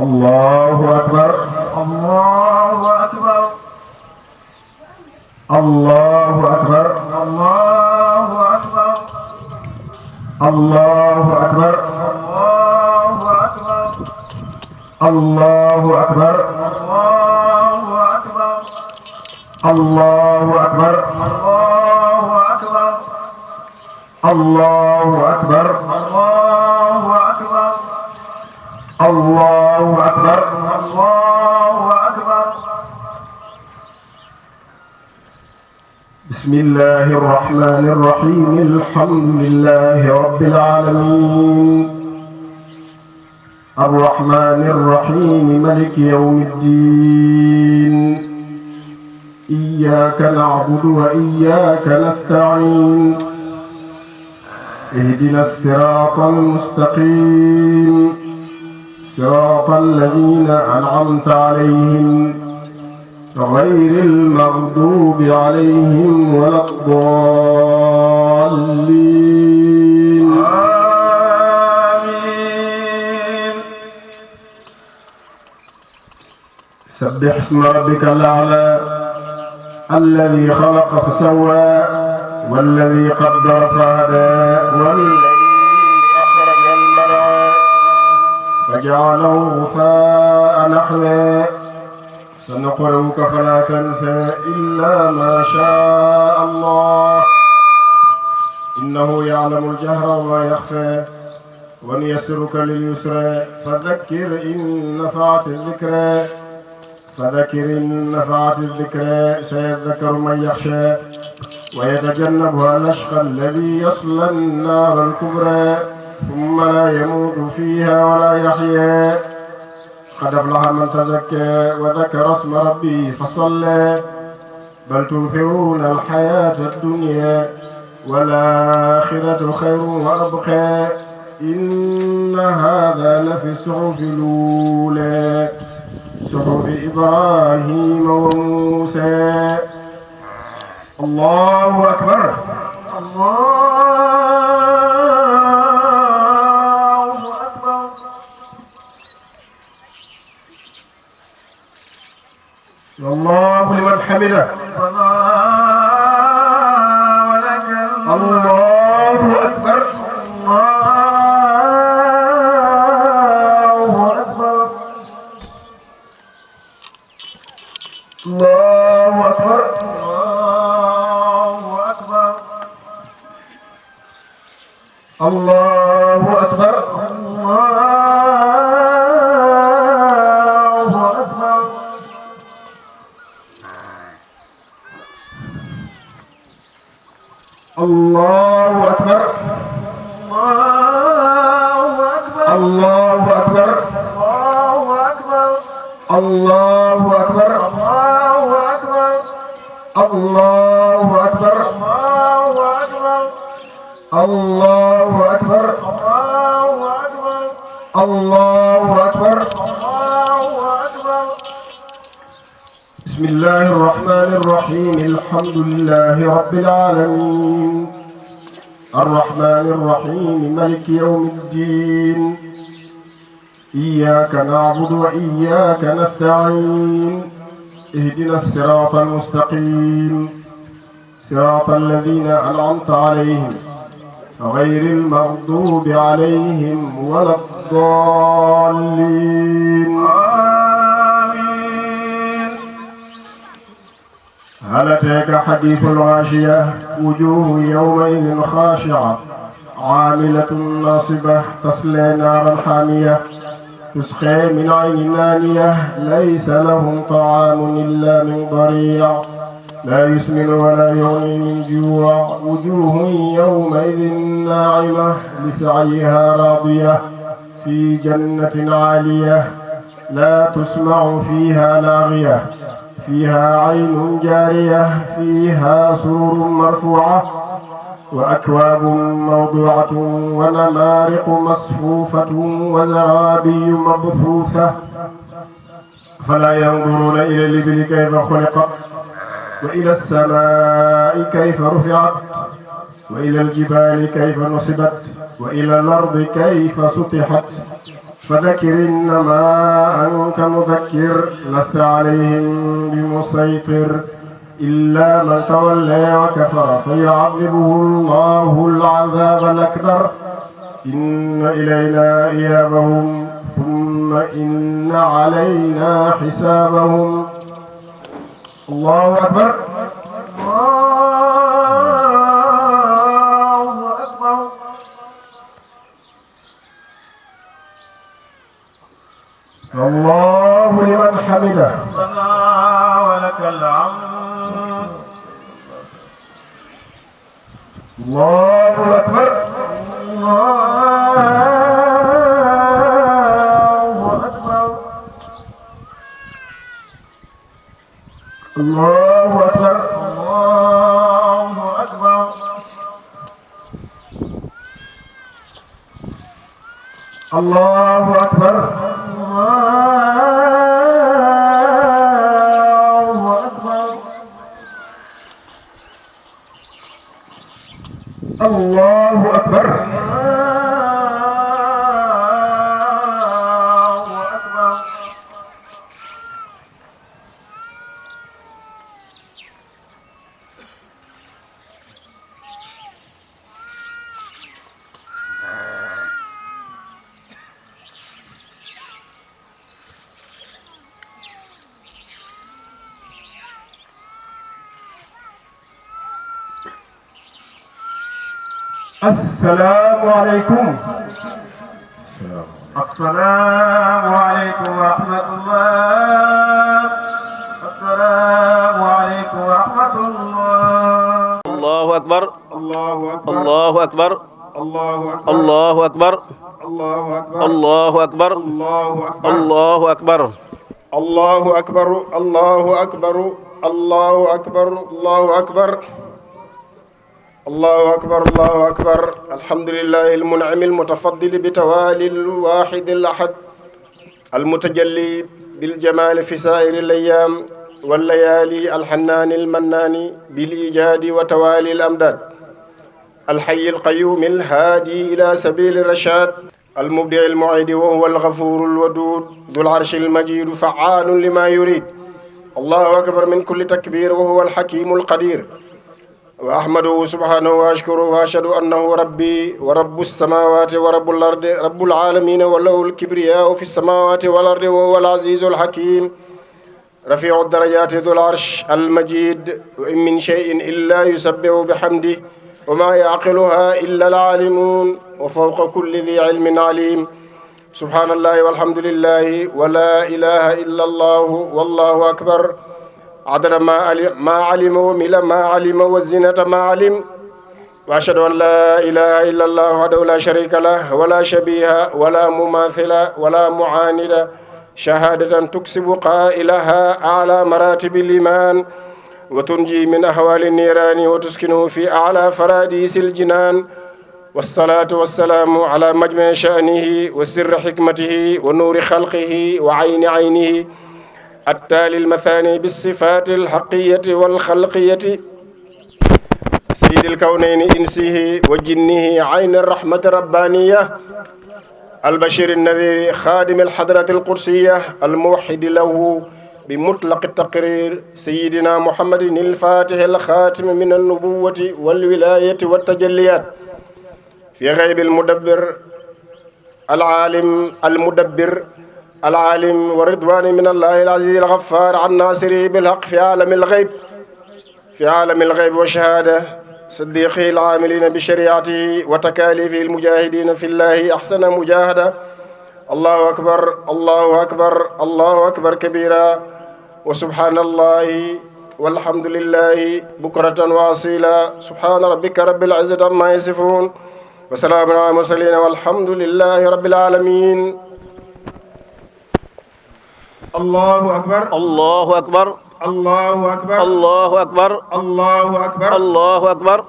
الله أكبر الله أكبر الله أكبر الله أكبر الله أكبر الله أكبر الله أكبر الله أكبر الله أكبر الله الله أكبر أكبر الله أكبر بسم الله الرحمن الرحيم الحمد لله رب العالمين الرحمن الرحيم ملك يوم الدين إياك نعبد وإياك نستعين اهدنا الصراط المستقيم صراط الذين أنعمت عليهم غير المغضوب عليهم ولا الضالين آمين. سبح اسم ربك الأعلى الذي خلق فسوى والذي قدر فهدى والذي أخرج المرعى فجعله غثاء نحوا سنقرئك فلا تنسى إلا ما شاء الله إنه يعلم الجهر وما يخفى ونيسرك لليسرى فذكر إن نفعت الذكرى سيذكر من يخشى ويتجنبها الأشقى الذي يصلى النار الكبرى ثم لا يموت فيها ولا يحيا قد أفلح من تزكى وذكر اسم ربه فصلى بل تؤثرون الحياة الدنيا والآخرة خير وأبقى إن هذا لفي الصحف الأولى صحف إبراهيم وموسى الله أكبر الله أكبر الله لمن حمده ربنا ولك الله أكبر الله أكبر الله أكبر الله أكبر الله أكبر الله أكبر الله أكبر الله أكبر الله أكبر الله أكبر الله أكبر الله الله أكبر أكبر الله أكبر بسم الله الرحمن الرحيم الحمد لله رب العالمين الرحمن الرحيم ملك يوم الدين إياك نعبد وإياك نستعين اهدنا الصراط المستقيم صراط الذين أنعمت عليهم غير المغضوب عليهم ولا الضالين آمين. هل أتاك حديث الغاشية وجوه يومئذ خاشعة عاملة ناصبة تصلى نارا حامية تسقى من عين آنية ليس لهم طعام إلا من ضريع لا يسمن ولا يغني من جوع وجوه يومئذ ناعمة لسعيها راضية في جنة عالية لا تسمع فيها لاغية فيها عين جارية فيها سرور مرفوعة وأكواب موضوعة ونمارق مصفوفة وزرابي مبثوثة فلا ينظرون إلى الإبل كيف خلقت وإلى السماء كيف رفعت وإلى الجبال كيف نصبت وإلى الأرض كيف سطحت فذكر إنما أنت مذكر لست عليهم بمسيطر إلا من تولى وكفر فيعذبه الله العذاب الأكبر إن إلينا إيابهم ثم إن علينا حسابهم. الله أكبر. الله أكبر. الله لمن حمده. ربنا ولك الحمد. الله أكبر. الله أكبر. الله أكبر. الله أكبر. الله أكبر. الله أكبر. السلام عليكم. السلام عليكم ورحمة الله. السلام عليكم ورحمة الله. الله أكبر. الله أكبر. الله أكبر. الله أكبر. الله أكبر. الله أكبر. الله أكبر. الله أكبر. الله أكبر. الله أكبر. الله أكبر. الله أكبر. الله أكبر. الله أكبر. الله أكبر. الحمد لله المنعم المتفضل بتوالي الواحد الأحد المتجلي بالجمال في سائر الأيام والليالي الحنان المنان بالإيجاد وتوالي الأمداد الحي القيوم الهادي إلى سبيل الرشاد المبدع المعيد وهو الغفور الودود ذو العرش المجيد فعال لما يريد. الله أكبر من كل تكبير وهو الحكيم القدير. وأحمده سبحانه وأشكره وأشهد أنه ربي ورب السماوات ورب الأرض رب العالمين وله الكبرياء في السماوات والأرض وهو العزيز الحكيم رفيع الدرجات ذو العرش المجيد. وإن من شيء إلا يسبح بحمده وما يعقلها إلا العالمون وفوق كل ذي علم عليم. سبحان الله والحمد لله ولا إله إلا الله والله أكبر عدد ما علم ومل ما علم والزنة ما علم. وأشهد أن لا إله إلا الله وحده لا شريك له ولا شبيه ولا مماثل ولا معاند شهادة تكسب قائلها أعلى مراتب الإيمان وتنجي من أهوال النيران وتسكنه في أعلى فراديس الجنان. والصلاة والسلام على مجمع شأنه وسر حكمته ونور خلقه وعين عينه التالي المثاني بالصفات الحقية والخلقية سيد الكونين إنسه وجنه عين الرحمة الربانية البشير النذير خادم الحضرة القدسية الموحد له بمطلق التقرير سيدنا محمد الفاتح الخاتم من النبوة والولاية والتجليات في غيب المدبر العالم المدبر العالم ورضوان من الله العزيز الغفار عن ناصره بالحق في عالم الغيب والشهادة صديقه العاملين بشريعته وتكاليفه المجاهدين في الله أحسن مجاهدة. الله أكبر. الله أكبر. الله أكبر كبيرا وسبحان الله والحمد لله بكرة وأصيلا. سبحان ربك رب العزة عما يصفون وسلام على المرسلين والحمد لله رب العالمين. الله أكبر. الله أكبر. الله أكبر. الله أكبر. الله أكبر. الله أكبر.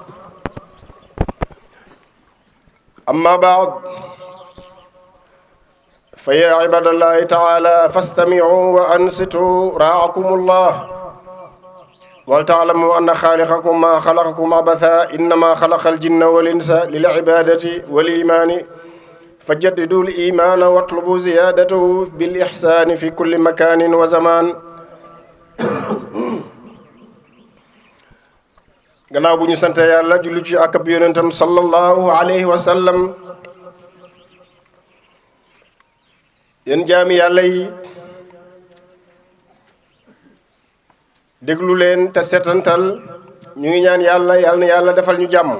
أما بعد فيا عباد الله تعالى فاستمعوا وأنصتوا رعاكم الله ولتعلموا أن خالقكم ما خلقكم عبثا إنما خلق الجن والإنس للعبادة والإيمان fa jaddidu l imaana watlubu ziyaadatahu bil ixsaani fi kulli makaanin wa zamaan. gannaaw bu ñu sante yàlla julli ci ak ab yonentam sallallahu alayhi wa sallam, yéen jaami yàlla yi déglu leen te setantal. ñu ngi ñaan yàlla na yàlla defal ñu jàmm.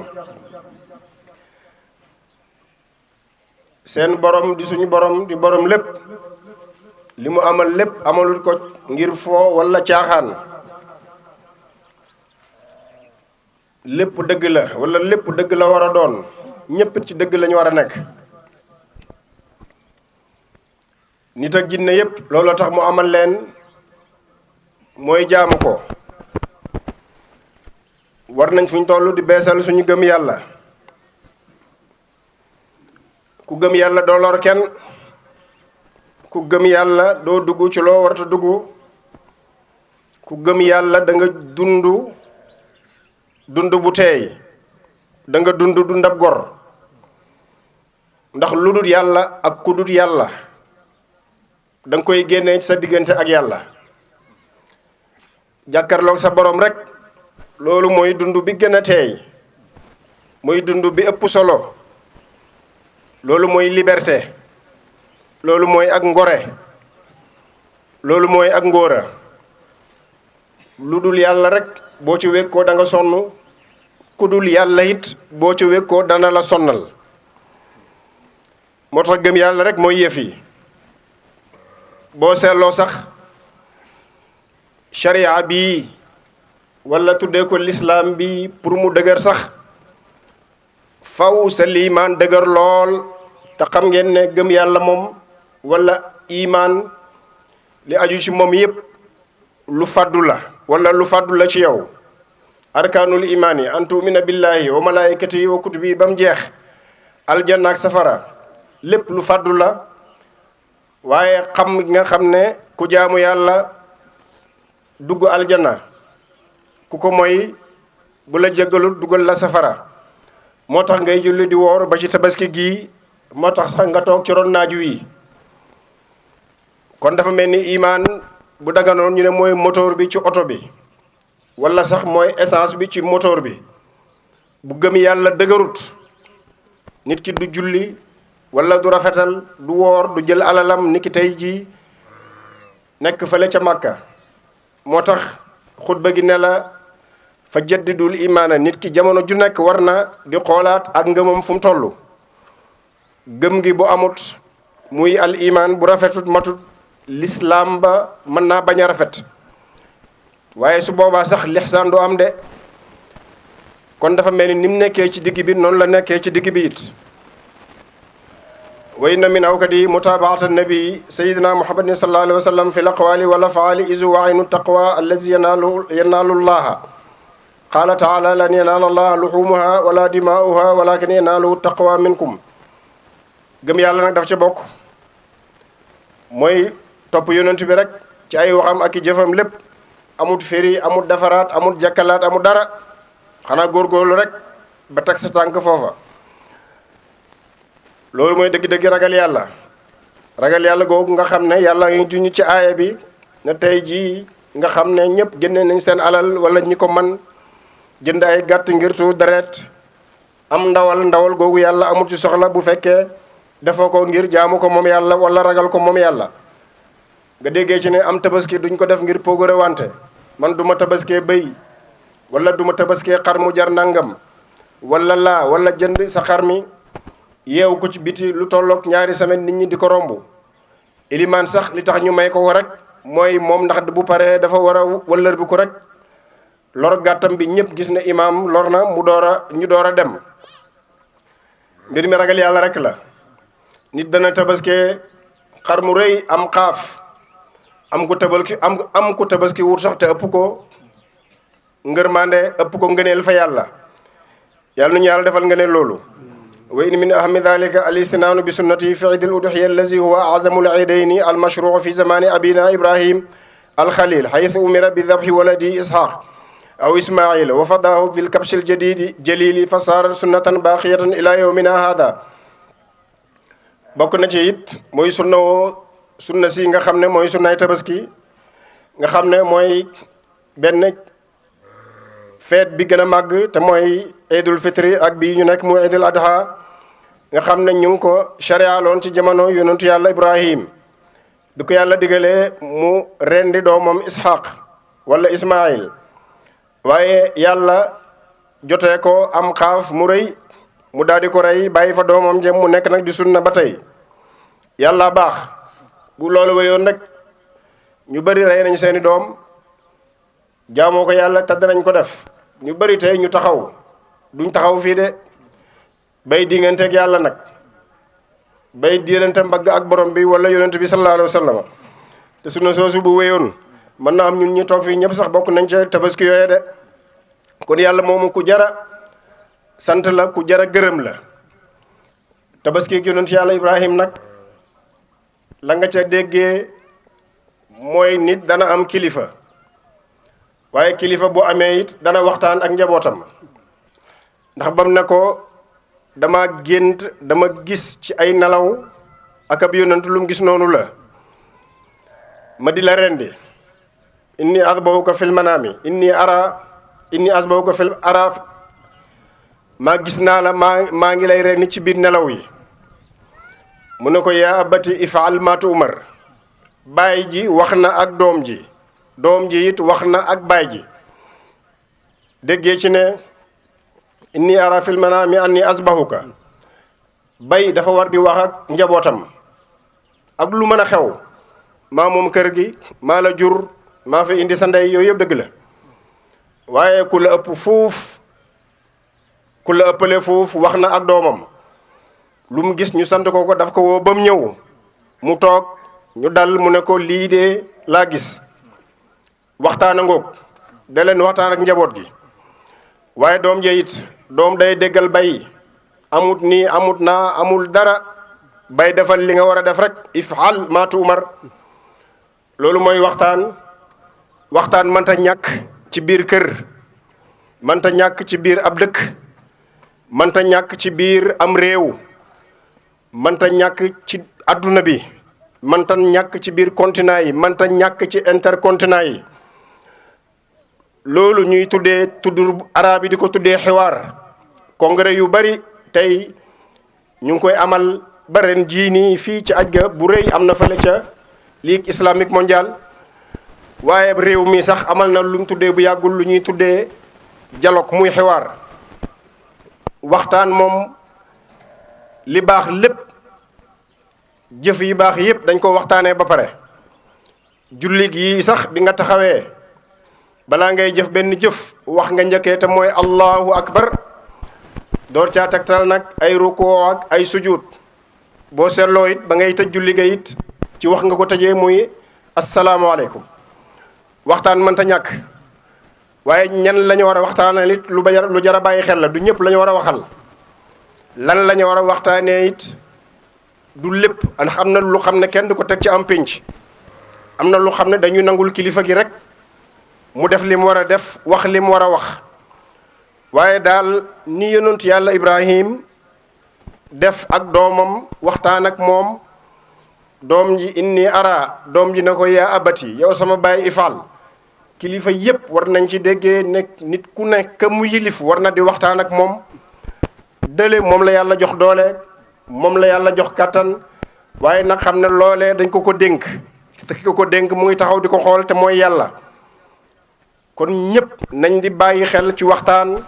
seen borom di suñu borom di borom lépp, li mu amal lépp amalul ko ngir foo walla caaxaan. lépp dëgg la walla lépp dëgg la war a doon, ñépp ci dëgg lañu war a nekk. nit ak jinne yépp looloo tax mu amal leen, mooy jaamu ko. war nañ fuñ toll di beesal suñu gëm yàlla. ku gëm yàlla doo lor kenn, ku gëm yàlla doo dugg ci loo warata dugg, ku gëm yàlla da nga dund bu teey, da nga dund ab gor. ndax lu dul yàlla ak ku dul yàlla da nga koy génnee ci sa diggante ak yàlla. jàkkarloog sa borom rek, loolu mooy dund bi gën a teey, mooy dund bi ëpp solo. loolu mooy liberté, loolu mooy ak ngore, loolu mooy ak ngóora. lu dul yàlla rek boo ci wékkoo da nga sonn, ku dul yàlla it boo ci wékkoo dana la sonnal. moo tax gëm yàlla rek mooy yëf yi. boo seetloo sax sharia bi walla tuddee ko lislaam bi, pour mu dëgër sax faw sa liimaan dëgër lool. te xam ngeen ne gëm yàlla moom walla imaan li aju ci moom yépp lu fàddu la walla lu fàddu la ci yow. arkaanul imaan yi an tu'mina billahi wa malaikatihi wa kutubi ba mu jeex, aljanna ak safara lépp lu fàddu la. waaye xam nga xam ne ku jaamu yàlla dugg aljanna, ku ko mooy bu la jéggalul dugal la safara. moo tax ngay julli di woor ba ci tabaski gii, moo tax sax nga toog ci ron naaju wi. kon dafa mel ni imaan bu daganoon ñu ne mooy moteur bi ci oto bi, walla sax mooy essence bi ci moteur bi. bu gëm yàlla dëgërut, nit ki du julli walla du rafetal, du woor, du jël alalam niki tey jii nekk fële ca Màkka. moo tax xutba gi ne la fa jaddidul imaana. nit ki jamono ju nekk war na di xoolaat ak ngëmam fu mu toll. gëm gi bu amut, muy al imaan bu rafetut matut, lislaam ba mën naa bañ a rafet. waaye su boobaa sax lixsaan du am de. kon dafa mel ni mu nekkee ci digg bi noonu la nekkee ci digg bi it. wa inna min awkadi mutaabaata nabi sayidina muhammadin sallallahu alayhi wa sallam fi l aqwali wal afaali izu wa aynu taqwa allazi yanaalu llaha. qaala taala lan yanaala allaha luxumuha wala dimaa'uha walakin yanaaluhu taqwa minkum. gëm yàlla nag daf ca bokk, mooy topp yonent bi rek ci ay waxam ak i jëfam lépp. amut féri, amut defaraat, amut jakkalaat, amut dara. xanaa góorgóorlu rek ba teg sa tànk foofa. loolu mooy dëgg-dëgg ragal yàlla. ragal yàlla googu nga xam ne yàlla ngi juñu ci aaya bi ne tey jii nga xam ne ñëpp génne nañ seen alal walla ñi ko man jënd ay gàtt ngir tuur deret am ndawal googu yàlla amul ci soxla bu fekkee defoo ko ngir jaamu ko moom yàlla walla ragal ko moom yàlla. nga déggee ci ne am tabaski duñ ko def ngir pogore wante. man duma tabaskee bëy walla duma tabaskee xar mu jar nangam walla jënd sa xar mi yeewu ko ci biti lu tolloog ñaari semaine nit ñi di ko romb. ilimaan sax li tax ñu may ko rek mooy moom ndax bu paree dafa war a wëllër bi ko rek lor gàttam bi ñëpp gis ne imaam lor na ñu door a dem. mbir mi ragal yàlla rek la. nit dana tabaskee xar mu rëy am xaaf am ku tabaski wut sax te ëpp ko ngërmande, ëpp ko ngëneel fa yàlla. yàlla nañu yàlla defal ngëneel loolu. wa in min ahami dalika al istinaanu bi sunnati fi iidil udhiya allazi huwa azamul iidayni al mashruu fi zamani abina ibrahim al khalil haythu umira bi dabhi waladi ishaq aw ismail wa fadahu bil kabshil jadidi jalili fa saarat sunnatan baqiyatan ila yawmina hada. bokk na ci it mooy sunna si nga xam ne mooy sunnaay tabaski nga xam ne mooy benn feet bi gën a màgg te mooy Eidul Fitri ak bii ñu nekk mu Eidul Adha nga xam ne ñu ngi ko sharialoon ci jamono yonentu yàlla Ibrahim bi ko yàlla digalee mu rendi doomam Ishaq wala Ismaïl waaye yàlla jotee ko am xaaf mu rëy mu daal di ko rey bàyyi fa doomam jëm mu nekk nag di sunna ba tey yàlla baax bu loolu wéyoon rek ñu bëri rey nañ seeni doom jaamoo ko yàlla te danañ ko def ñu bëri tey ñu taxaw duñ taxaw fii de bay dinganteeg yàlla nag bay diirante mbagg ak borom bi wala yonent bi sallallahu alayhi wa sallam te sunna soosu bu wéyoon mën na am ñun ñi toog fii ñëpp sax bokk nañ ca tabaski yooye de kon yàlla moomu ku jara sant la ku jara gërëm la tabaski ak yonent yàlla Ibrahim nag la nga ca déggee mooy nit dana am kilifa waaye kilifa bu amee it dana waxtaan ak njabootam ndax bam ne ko dama gént dama gis ci ay nelaw ak ab yonent lu mu gis noonu la ma di la rendi inni asbahuka fil manami inni asbahuka fil ara maa gis naa la maa ngi lay rendi ci biir nelaw yi mu ne ko yaa abati ifaal ma tu'mar baay ji wax na ak doom ji it wax na ak baay ji déggee ci ne inni ara fil manami anni asbahuka bay dafa war di wax ak njabootam ak lu mën a xew maa moom kër gi maa la jur maa fi indi sa ndey yooyu yëpp dëgg la waaye ku la ëppale fuuf wax na ak doomam lu mu gis ñu sant ko daf ko woo ba mu ñëw mu toog ñu dal mu ne ko lii de laa gis waxtaan a ngoog da leen waxtaan ak njaboot gi waaye doom ja it doom day déggal bay amut nii amut naa amul dara bay defal li nga war a def rek ifal ma tu'mar loolu mooy waxtaan mënta ñàkk ci biir kër mënta ñàkk ci biir ab dëkk mënta ñàkk ci biir am réew mënta ñàkk ci adduna bi mënta ñàkk ci biir continent yi mënta ñàkk ci intercontinent yi loolu ñuy tudd arab yi di ko tuddee xiwaar congrès yu bari tey ñu ngi koy amal ba ren jii nii fii ci aj ga bu rëy am na fële ca ligue islamique mondiale waaye réew mi sax amal na lu ñu tuddee bu yàggul lu ñuy tuddee dialogue muy xiwaar waxtaan moom li baax lépp jëf yi baax yépp dañ ko waxtaanee ba pare julli gi sax bi nga taxawee balaa ngay jëf benn jëf wax nga njëkkee te mooy allahu akbar door caa tegtal nag ay rukoo ak ay sujud boo seetloo it ba ngay tëj julli ga it ci wax nga ko tëjee muy asalaamaaleykum waxtaan mënta ñàkk waaye ñan la ñu war a waxtaanal it lu jar a bàyyi xel la du ñëpp la ñu war a waxal lan la ñu war a waxtaanee it du lépp ndax am na lu xam ne kenn du ko teg ci am pénc am na lu xam ne dañuy nangul kilifa gi rek mu def li mu war a def wax li mu war a wax waaye daal ni yonent yàlla Ibrahim def ak doomam waxtaan ak moom doom ji inni ara doom ji ne ko yaa abati yow sama baay ifal kilifa yépp war nañ ci déggee nekk nit ku nekk mu yilif war na di waxtaan ak moom dële moom la yàlla jox doole moom la yàlla jox kàttan waaye nag xam ne loolee dañ ko dénk te ki ko dénk mu ngi taxaw di ko xool te mooy yàlla kon ñépp nañ di bàyyi xel ci waxtaan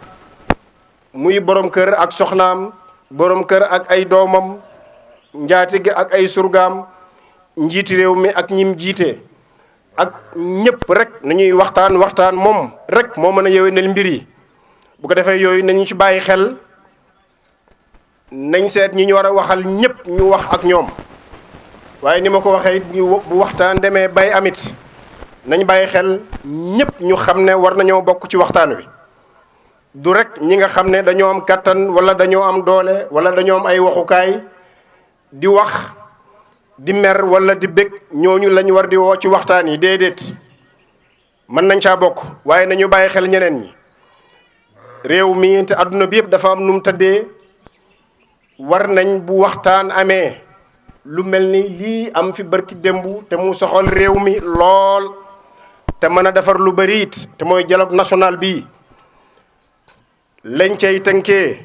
muy borom kër ak soxnaam borom kër ak ay doomam njaatige ak ay surgaam njiiti réew mi ak ñim jiite ak ñépp rek nañuy waxtaan moom rek moo mën a yéwénal mbir yi bu ko defee yooyu nañu ci bàyyi xel nañ seet ñi ñu war a waxal ñépp ñu wax ak ñoom waaye ni ma ko waxee bu waxtaan demee bay amit nañ bàyyi xel ñépp ñu xam ne war nañoo bokk ci waxtaan wi du rek ñi nga xam ne dañoo am kàttan wala dañoo am doole wala dañoo am ay waxukaay di wax di mer wala di bég ñooñu lañ war di woo ci waxtaan yi déedéet mën nañ caa bokk waaye nañu bàyyi xel ñeneen ñi réew mi te adduna bi yëpp dafa am nu mu tëddee war nañ bu waxtaan amee lu mel ni lii am fi barki démb te mu soxal réew mi lool te mën a defar lu bari it te mooy dialogue national bii lañ cay tënkee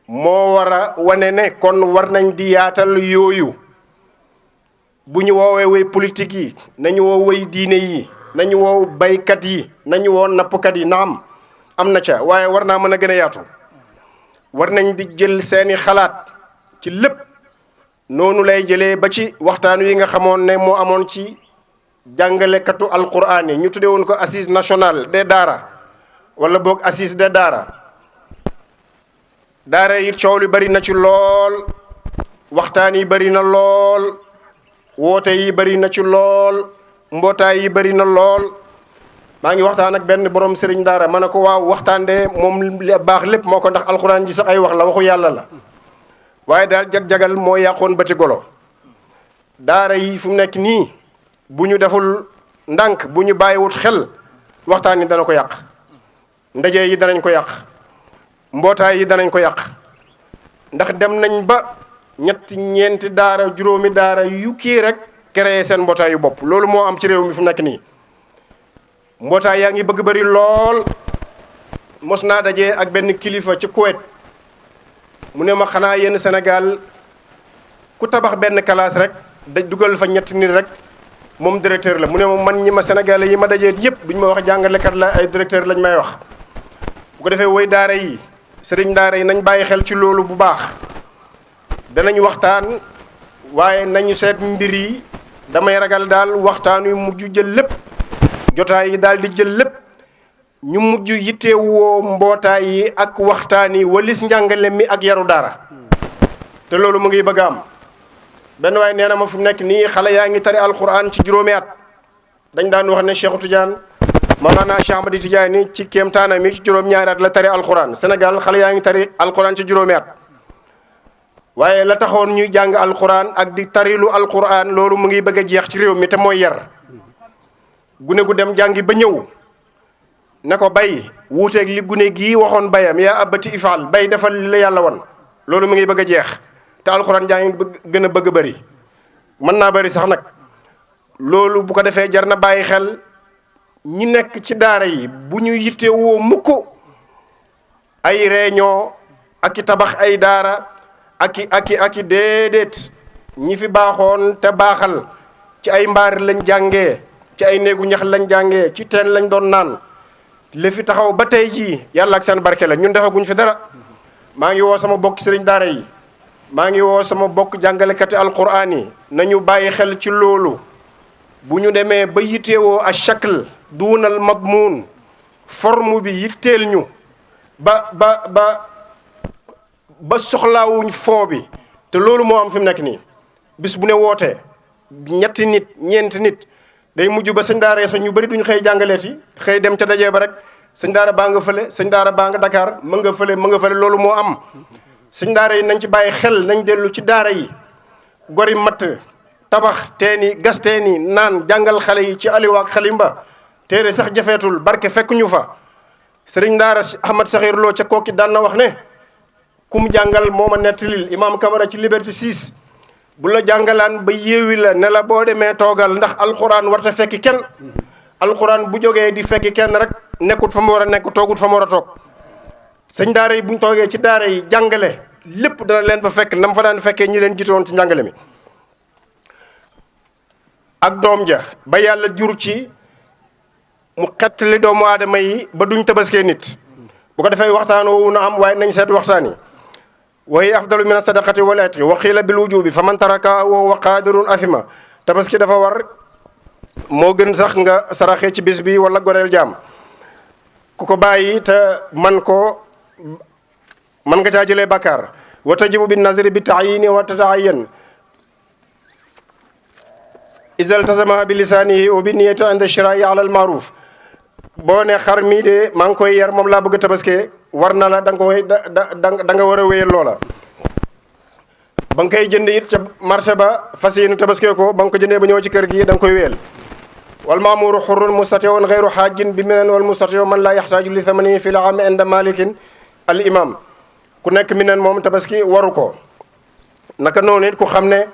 moo war a wane ne kon war nañ di yaatal yooyu bu ñu woowee way politique yi nañu woo way diine yi nañu woo baykat yi nañu woo nappkat yi naam am na ca waaye war naa mën a gën a yaatu war nañ di jël seeni xalaat ci lépp noonu lay jëlee ba ci waxtaan wi nga xamoon ne moo amoon ci jàngalekatu alquran yi ñu tuddee woon ko assise nationale des daara wala boog assise des daara yi coow li bari na ci lool waxtaan yi bari na lool woote yi bari na ci lool mbootaay yi bari na lool maa ngi waxtaan ak benn borom sëriñ daara ma ne ko waaw waxtaan de moom li baax lépp moo ko ndax alxuraan ji sax ay wax la waxu yàlla la waaye daal jag-jagal moo yàqoon bëti golo daara yi fu mu nekk nii bu ñu deful ndànk bu ñu bàyyiwut xel waxtaan yi dana ko yàq ndaje yi danañ ko yàq mbootaay yi danañ ko yàq ndax dem nañ ba ñetti ñeenti daara juróomi daara yu kii rek créé seen mbootaay yu bopp loolu moo am ci réew mi fu mu nekk nii mbootaay yaa ngi bëgg bëri lool mos naa dajee ak benn kilifa ci Kuwait mu ne ma xanaa yéen Sénégal ku tabax benn classe rek da dugal fa ñetti nit rek moom directeur la mu ne ma man ñi ma Sénégalais yi ma dajee yëpp duñ ma wax jàngalekat la ay directeur lañ may wax bu ko defee woy daara yi sëriñ daara yi nañ bàyyi xel ci loolu bu baax danañ waxtaan waaye nañu seet mbir yi damay ragal daal waxtaan wi mujj jël lépp jotaay yi daal di jël lépp ñu mujj yittewoo mbootaay yi ak waxtaan yi walis njàngale mi ak yaru daara te loolu mu ngi bëgg a am benn waaye nee na ma fi mu nekk nii xale yaa ngi tari alquran ci juróomi at dañ daan wax ne Cheikh Tidiane Mawlana Cheikh Ahmadi Tidiane ci kéemtaana mi ci juróom-ñaari at la tari alquran Sénégal xale yaa ngi tari alquran ci juróomi at waaye la taxoon ñuy jàng alquran ak di tarilu alquran loolu mu ngi bëgg a jeex ci réew mi te mooy yar gune gu dem jàngi ba ñëw ne ko bay wuuteeg li gune gii waxoon bayam yaa abati ifal bay defal li la yàlla won loolu mu ngi bëgg a jeex te alxuraan jaa ngi gën a bëgg a bëri mën naa bëri sax nag loolu bu ko defee jar na bàyyi xel ñi nekk ci daara yi bu ñu yittewoo mukk ay réunion ak i tabax ay daara ak i déedéet ñi fi baaxoon te baaxal ci ay mbaar lañ jàngee ci ay néegu ñax lañ jàngee ci teen lañ doon naan li fi taxaw ba tey jii yàlla ak seen barke la ñun defaguñ fi dara maa ngi woo sama bokk sëriñ daara yi maa ngi woo sama bokk jàngalekati alquran yi nañu bàyyi xel ci loolu bu ñu demee ba yitteewoo a shakl duunal madmuun forme bi yitteel ñu ba soxlaawuñ fond bi te loolu moo am fi mu nekk nii bis bu ne wootee ñetti nit ñeenti nit day mujj ba sëñ daara sax ñu bëri duñu xëy jàngaleeti xëy dem ca dajee ba rek sëñ daara baa nga fële sëñ daara baa nga Dakar ma nga fële loolu moo am sëñ daara yi nañ ci bàyyi xel nañ dellu ci daara yi gori matt tabax teeni gas teeni naan jàngal xale yi ci aliwa ak xalimba téere sax jafeetul barke fekk ñu fa sëriñ daara Ahmad Saxiir Lo ca kooki daan na wax ne kum jàngal moo ma nettalil imam Camara ci Liberté 6 bu la jàngalaan ba yéewi la ne la boo demee toogal ndax alxuraan warta fekki kenn alxuraan bu jógee di fekki kenn rek nekkut fa mu war a nekk toogut fa mu war a toog sëñ daara yi buñ toogee ci daara yi jàngale lépp dana leen fa fekk nam fa daan fekkee ñi leen jiitoon ci njàngale mi ak doom ja ba yàlla jur ci mu xettali doomu aadama yi ba duñ tabaskee nit bu ko defee waxtaan woowu na am waaye nañ seet waxtaan yi wa hiya afdalu min as-sadaqati wal atqi wa qiila bil wujubi fa man taraka wa huwa qadirun athima tabaski dafa war moo gën sax nga saraxe ci bis bi wala goreel jaam ku ko bàyyi te man nga caa jëlee bakkaar wa tajibu bin nazri bi taayini wa tataayan iza iltazama bi lisaanihi wa bi niyati inda shira'i ala al maruf boo ne xar mii de maa ngi koy yar moom laa bëgg a tabaskee war na la da nga war a wéyal loola ba nga koy jënd it ca marché ba fas yéene tabaskee ko ba nga ko jëndee ba ñëw ci kër gi da nga koy wéyal wal maamuru xurrun mustatiun gayru xaajin bi minen wal mustatiu man laa yaxtaaju li thamanihi fi l aami inda malikin al imam ku nekk minen moom tabaski waru ko naka noonu it ku xam ne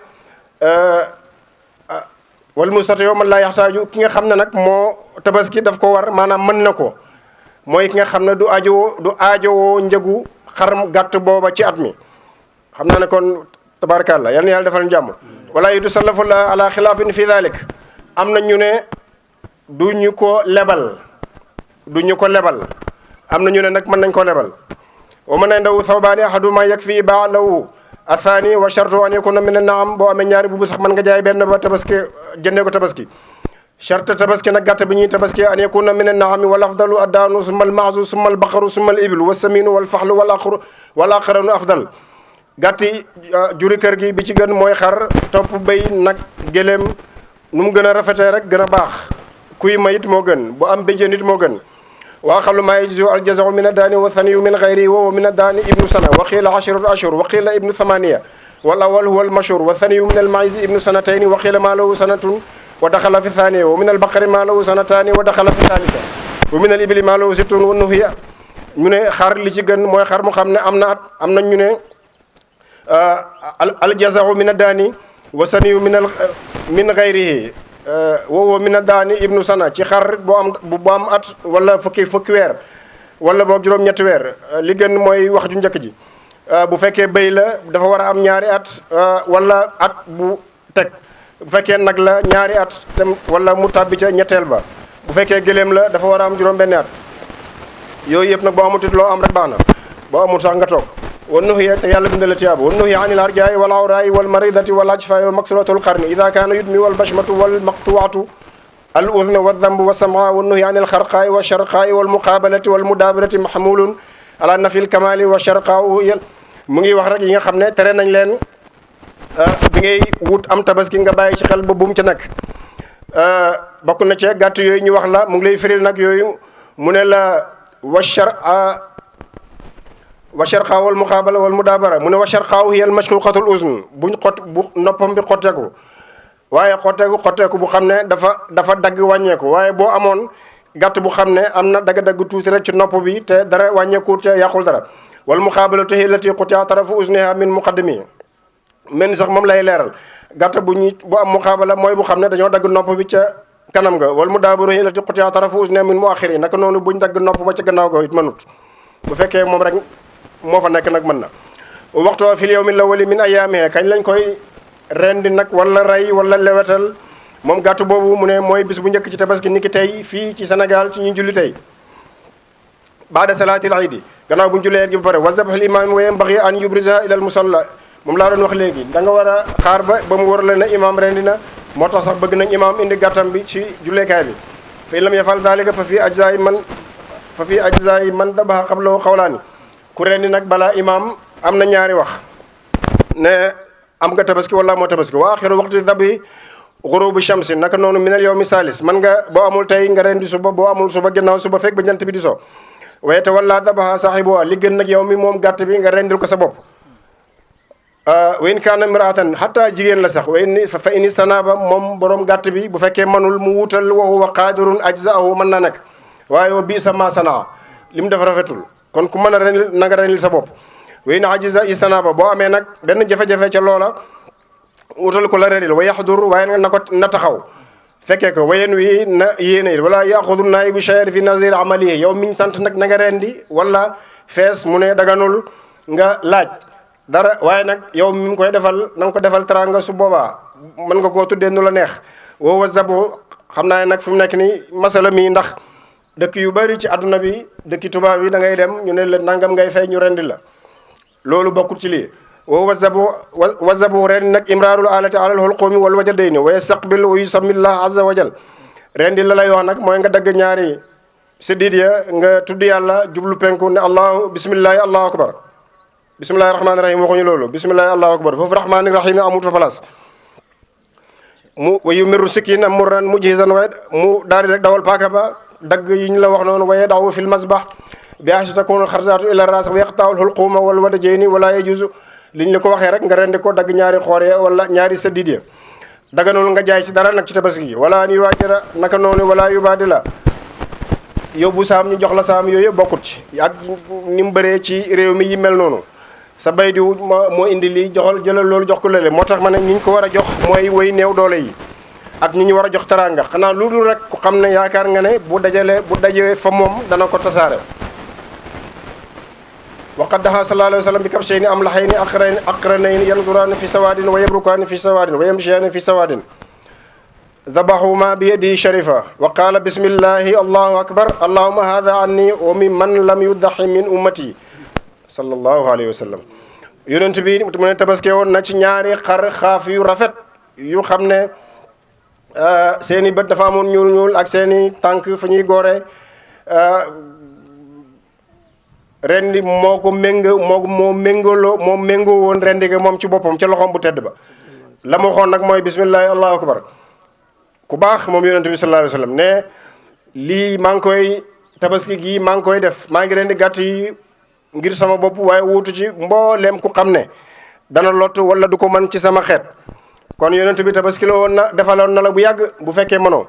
wal mustati yow man laa yaxtaaju ki nga xam ne nag moo tabaski daf ko war maanaam mën na ko mooy ki nga xam ne du aajowoo njëgu xar gàtt booba ci at mi xam naa ne kon tabarakallah yal na yàlla defal jàmm wala yu du salafu la ala xilaafin fi dalik am na ñu ne du ñu ko lebal am na ñu ne nag mën nañ koo lebal wa mën nañ ndaw thawbaani ahaduma yakfi baa lawu athani wa shartu an yakuna min an-naam boo amee ñaari bubu sax mën nga jaay benn ba tabaski jëndee ko tabaski charte tabaski nag gàtt bi ñuy tabaski an yakuna min an-naami wal afdalu addaanu summa al-maazu summa al-baqaru summa al-iblu wa saminu wal faxlu wal aqranu afdal gàtt yi juri kër gi bi ci gën mooy xar topp béy nag gëléem nu mu gën a rafetee rek gën a baax kuy ma it moo gën bu am béjjén it moo gën wa aqallu maa yajzi'u al-jaza'u min ad-daani wa thaniyu min ghayrihi wa huwa min ad-daani ibnu sana wa qiila 10 ashhur wa qiila ibnu thamaniya wal awwal huwa al-mashhur wa thaniyu min al-ma'iz ibnu sanatayni wa qiila maa lahu sanatun wa daxala fi thaniya wa min al-baqari maa lahu sanataani wa daxala fi thalitha wa min al-ibli maa lahu sittun wa nuhiya ñu ne xar li ci gën mooy xar mu xam ne am na at am na ñu ne al-jaza'u min ad-daani wa thaniyu min ghayrihi woowo mi na daani ibnu sana ci xar boo am at wala fukki weer wala boog juróom-ñetti weer li gën mooy wax ju njëkk ji bu fekkee béy la dafa war a am ñaari at wala at bu teg bu fekkee nag la ñaari at tam wala mu tàbbi ca ñetteel ba bu fekkee gëléem la dafa war a am juróom-benni at yooyu yëpp nag boo amutit loo am rek baax na boo amul sax nga toog wa nuhiya te yàlla bindala tiyaaba wa nuhiya anil arjaa'i wal awraa'i wal maridati wal ajfaa'i wa maksuratul qarni ida kaana yudmi wal bashmatu wal maqtuwaatu al udhnu wa dhanbu wa sam'a wa nuhiya anil xarqaa'i wa sharqaa'i wal muqaabalati wal mudaabirati mahmulun ala nafil kamaali wa sharqaa'u mu ngi wax rek yi nga xam ne tere nañ leen bi ngay wut am tabaski nga bàyyi ci xel ba bu mu ca nekk bokk na ci gàtt yooyu ñu wax la mu ngi lay firil nag yooyu mu ne la wa sharqa wal muqaabala wal mudaabara mu ne wa sharqaahu hiya al mashquqatul uzn bu noppam bi xotteeku waaye xotteeku bu xam ne dafa dagg wàññeeku waaye boo amoon gàtt bu xam ne am na dagg-dagg tuuti rek ci nopp bi te dara wàññeeku te yàqul dara wal muqaabalatu hiya allati quti'a tarafu uzniha min muqaddimi men sax moom lay leeral gàtt bu am muqaabala mooy bu xam ne dañoo dagg nopp bi ca kanam nga wal mudaabara hiya allati quti'a tarafu uzniha min muakhiri naka noonu buñ dagg nopp ba ca gannaaw ga it mënut bu fekkee moom rek moo fa nekk nag mën na waxtu fil yawmil awwali min ayyaamihi kañ lañ koy rendi nag wala rey wala lewetal moom gàtt boobu mu ne mooy bis bu njëkk ci tabaski niki tey fii ci Sénégal ci ñu julli tey baada salaatil iidi gannaaw bu ñu jullee gi ba pare wa zabhul imaam wa yanbaghi an yubriza ila al musalla moom laa doon wax léegi da nga war a xaar ba mu war la ne imaam rendi na moo tax sax bëgg nañ imaam indi gàttam bi ci julleekaay bi fa in lam yafal daalika fa fii ajzaa'i man dabaha qablahu qawlaani ku rendi nag balaa imaam am na ñaari wax ne am nga tabaski wala moo tabaski wa axiru waqti dabi ghurubu shamsi naka noonu minal yawmi salis man nga boo amul tey nga rendi suba boo amul suba gannaaw suba fekk ba jant bi di so waaye te wala dabaha saahibuha li gën nag yow mi moom gàtt bi nga rendil ko sa bopp wa in kaana imraatan hatta jigéen la sax fa in istanaba moom borom gàtt bi bu fekkee manul mu wutal wa huwa qaadirun ajzaahu mën na nekk waaye wa bi sa ma sanaa li mu def rafetul kon ku mën a rendil na nga rendil sa bopp wa in ajiza istanaba boo amee nag benn jafe-jafe ca loola wutal ko la rendil wa yaxdur waaye na taxaw fekkee ko wayen wi na yéene wala yaxudu naayibu shay'an fi nazir amalihi yow miñ sant nag na nga rendi wala fees mu ne daganul nga laaj dara waaye nag yow mi ngi koy defal na nga ko defal teranga su boobaa mën nga koo tuddee nu la neex woowa zabu xam naa ne nag fi mu nekk nii masala mi ndax dëkk yu bari ci adduna bi dëkki tubaab yi da ngay dem ñu ne la nangam ngay fay ñu rendi la loolu bokkul ci lii wa zabu rendi nag imraarul alati alal hulqumi wal wajadayni wa yastaqbil wa yusammillah azza wa jal rendi la lay wax nag mooy nga dagg ñaari siddiit ya nga tudd yàlla jublu penku ne allahu bismillahi allahu akbar bismillahi rahmaani rahim waxuñu loolu bismillahi allahu akbar foofu rahmaani rahim amut fa place mu wa yumirru sikina murran mujhizan waaye mu daal di rek dawal paaka ba dagg yi ñu la wax noonu waaye daw fil masbah bi asi takunu xarsaatu ila ras wa yaqtaawul hulquma wal wadajayni wala yajuzu liñ la ko waxee rek nga rendi ko dagg ñaari xoor ya wala ñaari saddiid ya daganul nga jaay ci dara nag ci tabaski gi wala ni waajara naka noonu wala yubaadila yóbbu saam ñu jox la saam yooyu bokkut ci ak ni mu bëree ci réew mi yi mel noonu sa bay diw moo indi lii jëlal loolu jox ko lële. moo tax ma ne ñi ñu ko war a jox mooy way néew doole yi ak ñi ñu war a jox teraanga xanaa lu dul rek ku xam ne yaakaar nga ne bu dajee fa moom dana ko tasaare. wa qad daha sallallahu alayhi wa sallam bi kabshayni amlahayni aqranayni yanzuraani fi sawaadin wa yabrukaani fi sawaadin wa yamshiyaani fi sawaadin dabahuma bi yadihi sharifa wa qaala bismillahi allahu akbar allahumma hada anni wa min man lam yudahi min ummati sallallahu alayhi wa sallam. yonent bi mu ne tabaske woon na ci ñaari xaaf yu rafet yu xam ne seeni bët dafa amoon ñuul ak seeni tànk fa ñuy goore rendi moo méngoo woon rendi ga moom ci boppam ca loxoom bu tedd ba. la ma waxoon nag mooy bismillahi allahu akbar. ku baax moom yonent bi sallallahu alayhi wa sallam ne lii maa ngi koy tabaski gii maa ngi koy def maa ngi rendi gàtt yi ngir sama bopp waaye wuutu ci mbooleem ku xam ne dana lott wala du ko mën ci sama xeet. kon yonent bi tabaski la woon na defaloon na la bu yàgg bu fekkee mënoo.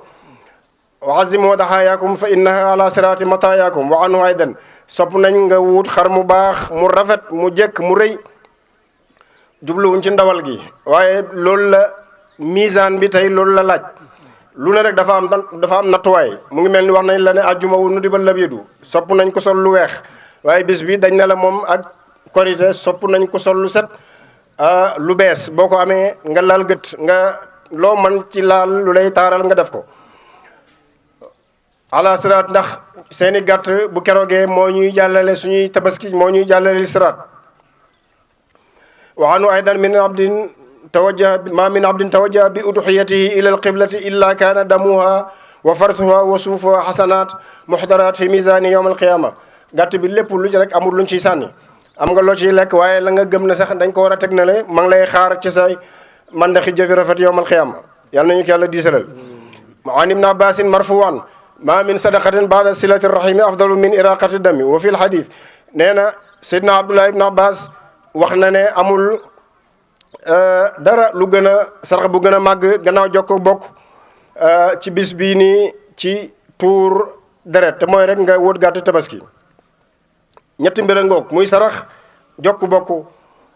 wa azimu daxaayaakum fa innaha ala sirati mataayakum wa anhu aydan sopp nañ nga wut xar mu baax mu rafet mu jekk mu rëy jubluwuñ ci ndawal gi waaye loolu la misaan bi tey loolu la laaj. lu ne rek dafa am nattuwaay mu ngi mel ni wax nañ la ne àjjuma wu nu di ba labidu sopp nañ ko sol lu weex waaye bis bi dañ ne la moom ak korite sopp nañ ko sol lu set lu bees boo ko amee nga laal gët nga loo man ci laal lu lay taaral nga def ko ala siraat ndax seeni gàtt bu keroogee moo ñuy jàllale suñuy tabaski moo ñuy jàllale siraat. wa anu aydan min abdin ma min abdin tawajjaha bi uduxiyatihi ila alqiblati illa kaana damuha wa fartuha wa suufuha xasanat muxdarat fi misani yowm alqiyama. gàtt bi lépp lu ci rek amul luñ ciy sànni am nga loo ciy lekk waaye la nga gëm ne sax dañ ko war a teg na le ma ngi lay xaar ci say mandaxi jëfi rafet yowm alqiyama. yàlla nañu ko yàlla diisalal. an ibn abbasin marfuwan ma min sadaqatin baada silati rahimi afdalu min iraqati dami wa fi lxadis nee na Seydina Abdullah ibn Abbas wax na ne amul dara lu gën a sarax bu gën a màgg gannaaw jokko bokk ci bis bii nii ci tuur deret te mooy rek nga wóot gàtt tabaski. ñetti mbir a ngoog muy sarax jokk bokk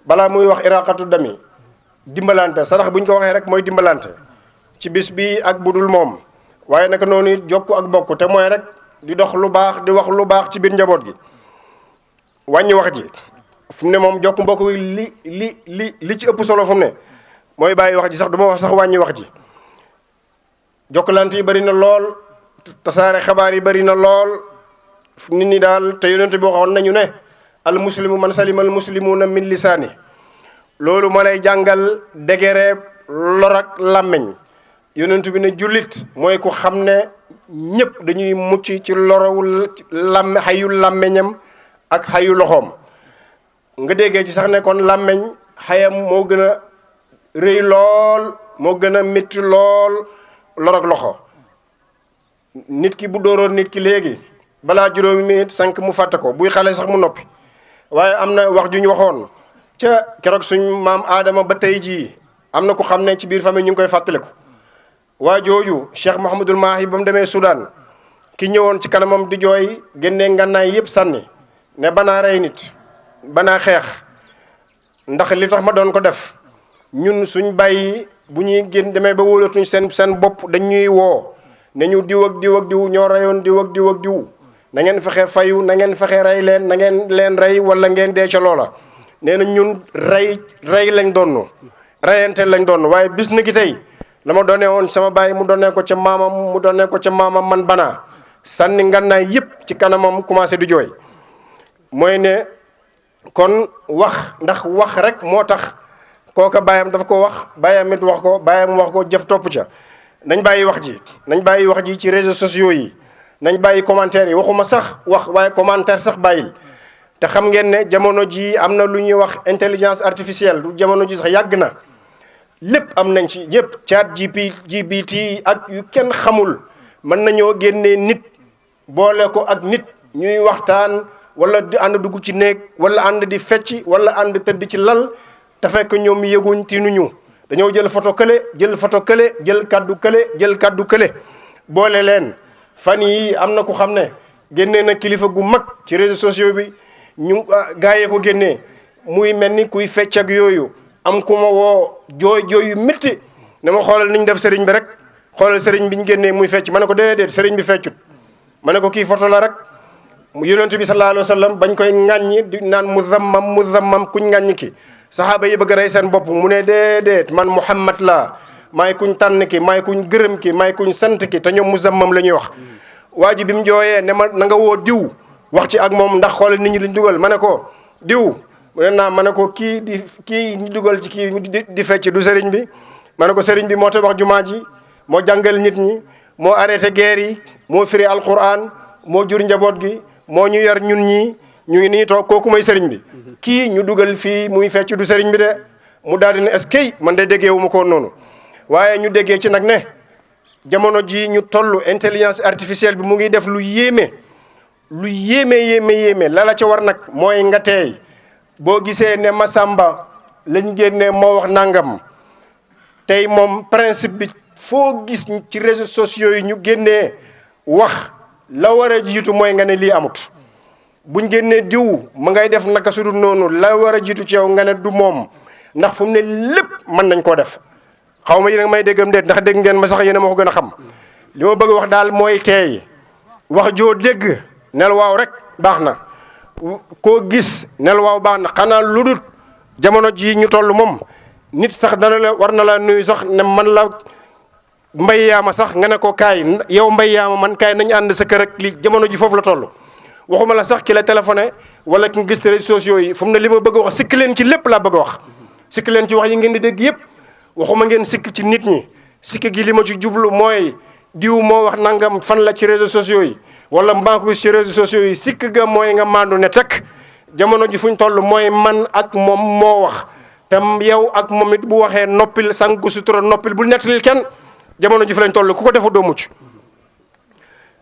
balaa muy wax iraqatu dami dimbalante sarax bu ñu ko waxee rek mooy dimbalante ci bis bii ak budul moom. waaye naka noonu it jokk ak bokk te mooy rek di dox lu baax di wax lu baax ci biir njaboot gi wàññi wax ji fu mu ne moom jokk mbokk li ci ëpp solo fu mu ne mooy bàyyi wax ji sax du ma wax sax wàññi wax ji. jokkalante yi bëri na lool tasaare xabaar yi bëri na lool nit ñi daal te yonent bi waxoon nañu ne al muslimu man salima al muslimuna min lisaani loolu ma lay jàngal degere lor ak làmmeñ. yonent bi ne jullit mooy ku xam ne ñëpp dañuy mucc ci lorowul xayu làmmeñam ak xayu loxoom. nga déggee ci sax ne kon làmmeñ xayam moo gën a rëy lool moo gën a métti lool lor ak loxo. nit ki bu dooroon nit ki léegi balaa juróomi minute 5 mu fàtte ko buy xale sax mu noppi waaye am na wax ju ñu waxoon ca keroog suñ maam Aadama ba tey jii am na ku xam ne ci biir famille ñu ngi koy fàttaliku. waa jooju Cheikh Mouhamadul Mahi ba mu demee Soudan ki ñëwoon ci kanamam di jooy génnee ngànnaay yëpp sànni ne banaa rey nit banaa xeex ndax li tax ma doon ko def ñun suñ bàyyi bu ñuy génn demee ba wóolatuñ seen bopp dañuy woo ne ñu diw ak diw ak diw ñoo reyoon diw ak diw ak diw na ngeen fexe fayu na ngeen fexe rey leen na ngeen leen rey wala ngeen dee ca loola. nee na ñun rey lañ doon reyante lañ doon waaye bis na ki tey la ma doonee woon sama baay mu doonee ko ca maamam man banaa sànni ngànnaay yëpp ci kanamam commencé di jooy. mooy ne kon wax ndax wax rek moo tax kooka baayam dafa ko wax baayam it wax ko baayam wax ko jëf topp ca. nañ bàyyi wax ji ci réseaux sociaux yi nañ bàyyi commentaire yi waxuma sax wax waaye commentaire sax bàyyil. te xam ngeen ne jamono ji am na lu ñuy wax intelligence artificielle du jamono ji sax yàgg na. lépp am nañ ci yëpp chat GPT ak yu kenn xamul mën nañoo génnee nit boole ko ak nit ñuy waxtaan wala di ànd dugg ci néeg wala ànd di fecc wala ànd tëdd ci lal te fekk ñoom yëguñ tinuñu dañoo jël photo kële jël kaddu kële boole leen. fan yi am na ku xam ne génnee na kilifa gu mag ci réseaux sociaux bi ñu gaayee ko génnee muy mel ni kuy fecc ak yooyu am ku ma woo jooy yu métti ne ma xoolal niñ def sëriñ bi rek xoolal sëriñ bi ñu génnee muy fecc ma ne ko déedéet sëriñ bi feccut ma ne ko kii photo la rek yonent bi sallallahu alayhi wa sallam bañ koy ŋàññi di naan muzammam kuñ ŋàññi ki saxaaba yi bëgg a rey seen bopp mu ne déedéet man Muhammad laa maay kuñ tànn ki maay kuñ gërëm ki maay kuñ sant ki te ñoom muzammam la ñuy wax. waa ji bi mu jooyee ne ma na nga woo diw wax ci ak moom ndax xoolal nit ñi liñ dugal ma ne ko diw mu ne naa ma ne ko kii ñu dugal ci kii di fecc du sëriñ bi ma ne ko sëriñ bi moo tabax jumaa ji moo jàngal nit ñi moo arrêté guerre yi moo firi alquran moo jur njaboot gi moo ñu yar ñun ñii ñu ngi nii toog kooku mooy sëriñ bi kii ñu dugal fii muy fecc du sëriñ bi de mu daal di ne est-ce que man de déggee wu ma ko noonu waaye ñu déggee ci nag ne jamono ji ñu toll intelligence artificielle bi mu ngi def lu yéeme lala ca war nag mooy nga teey boo gisee ne Masamba lañ génnee moo wax nangam tey moom principe bi foo gis ci réseaux sociaux yi ñu génnee wax la war a jiitu mooy nga ne lii amut buñ génnee diw ma ngay def naka su dul noonu la war a jiitu ci yow nga ne du moom ndax fu mu ne lépp mën nañ koo def xaw ma yéen a may déggam déet ndax dégg ngeen ma sax yéen a ma ko gën a xam li ma bëgg wax daal mooy teey wax joo dégg nel waaw rek baax na koo gis nel waaw baax na xanaa lu dul jamono ji ñu toll moom nit sax dana la war na la nuyu sax ne man la mbay yaama sax nga ne ko kaay yow mbay yaama man kaay nañu ànd sa kër ak li jamono ji foofu la toll waxuma la sax ki la téléphoné wala ki nga gis réseaux sociaux yi fu mu ne li ma bëgg a wax sikk leen ci lépp laa bëgg a wax sikk leen ci wax yi ngeen di dégg yëpp waxuma ngeen sikk ci nit ñi sikk gi li ma ci jublu mooy diw moo wax nangam fan la ci réseaux sociaux yi wala mbaa ko ci réseaux sociaux yi sikk ga mooy nga maandu ne tekk jamono ji fuñ toll mooy man ak moom moo wax tam yow ak moom it bu waxee noppil sangu sutura noppil bul nettalil kenn jamono ji fi lañ toll ku ko defu doo mucc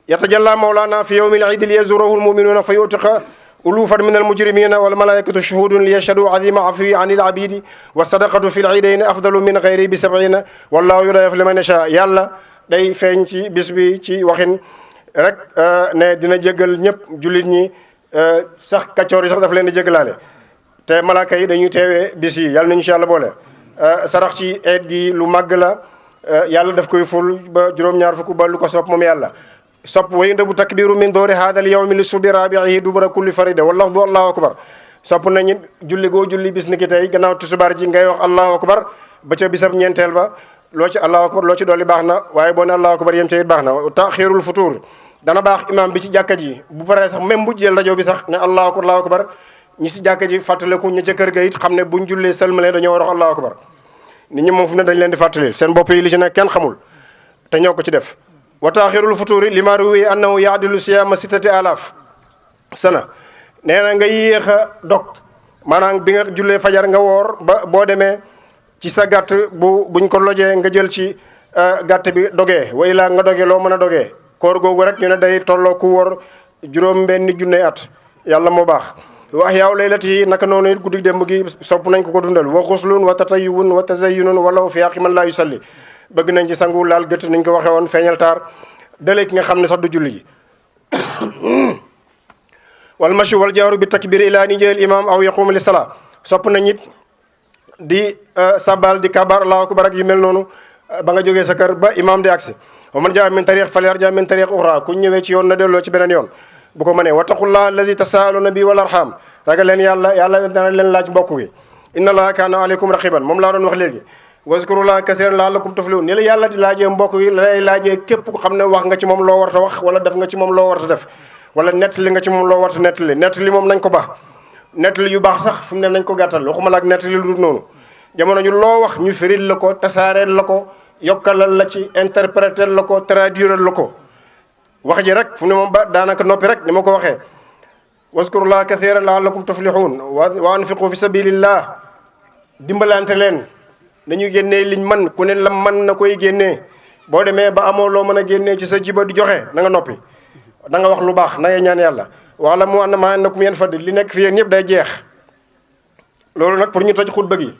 yatajalla mawlana fi yawmil iidi li yazurahu almuminuna fa yutiqa ulufan min almujrimina wal malaikatu shuhudun li yashhadu azima afi an il abidi wa sadaqatu fi l iidayni afdalu min gayri bi sab'ina wallahu yudayif liman yasha yàlla day feeñ ci bis bi ci waxin rek ne dina jéggal ñëpp jullit ñi sax kaccoor yi sax daf leen di jéggalaale te malaaka yi dañuy teewee bis yi yàlla nañu si yàlla boole sarax ci eet gi lu màgg la yàlla daf koy ful ba juróom-ñaar fukk ba lu ko sopp moom yàlla sopp wa yundabu takbiru min doori haadal yawmi li subi rabiihi dubura kulli farida wa lafdu allahu akbar sopp nañu julli goo julli bis ni ki tey gannaaw tusubaar ji ngay wax allahu akbar ba ca bisab ñeenteel ba loo ci allahu akbar loo ci dolli baax na waaye boo ne allahu akbar yem ca it baax na taxiirul futuur dana baax imam bi ci jàkka ji bu paree sax même bu jël rajo bi sax ne allahu akbar ñi si jàkka ji fàttaliku ñi ca kër ga it xam ne buñ jullee sëlmale dañoo war a wax allahu akbar nit ñi moom fu ne dañ leen di fàttali seen bopp yi li ci nekk kenn xamul te ñoo ko ci def wa taaxirul futuuri lima ruwi annahu yaadilu siyaama sittati alaaf sana nee na nga yéex a dog maanaam bi nga jullee fajar nga woor ba boo demee ci sa gàtt buñ ko lojee nga jël ci gàtt bi dogee way laa nga dogee loo mën a dogee koor googu rek ñu ne day tolloo ku wor juróom benn junne at yàlla moo baax wa ahyaaw laylati naka noonu it guddi démb gi sopp nañ ko dundal wa xuslun wa tatayubun wa tazayyunun walaw fi haqi man laa yusalli bëgg nañ ci sangu laal gët nañ ko waxee woon feeñal taar dalee ki nga xam ne sax du julli ji wal mashi wal jaaru bi takbir ila ni jël imam aw yaqumu li salaa sopp nañ it di sabal di kabar allahu akbar ak yu mel noonu ba nga jógee sa kër ba imam di agsi wa man jaa min tariq falyarja min tariq uxra ku ñëwee ci yoon na delloo ci beneen yoon bu ko mënee wattaqullah allazi tasaaluna bi wal arham ragal leen yàlla dana leen laaj mbokk gi inna allaha kaana aleykum raqiban moom laa doon wax léegi wazkurullaha kasiran la'allakum tuflihun ni la yàlla di laajee mbokk gi la lay laajee képp ko xam ne wax nga ci moom loo warta wax wala def nga ci moom loo warta def wala nettali nga ci moom loo warta nettali moom nañ ko baax nettali yu baax sax fu mu ne nañ ko gàttal waxuma la ak nettali lu dul noonu jamono ñu loo wax ñu firil la ko tasaareel la ko yokkalal la ci interpréter la ko traduire la ko wax ji rek fu mu ne moom ba daanaka noppi rek ni ma ko waxee waskurullaha kathiran la'allakum tuflihun wa anfiqu fi sabilillah dimbalante leen nañu génnee liñ man ku ne lam man na koy génnee boo demee ba amoo loo mën a génnee ci sa jiba di joxe na nga noppi da nga wax lu baax na nga ñaan yàlla wa'lamu annama annakum yanfad li nekk fi yéen ñëpp day jeex loolu nag pour ñu toj xutba gi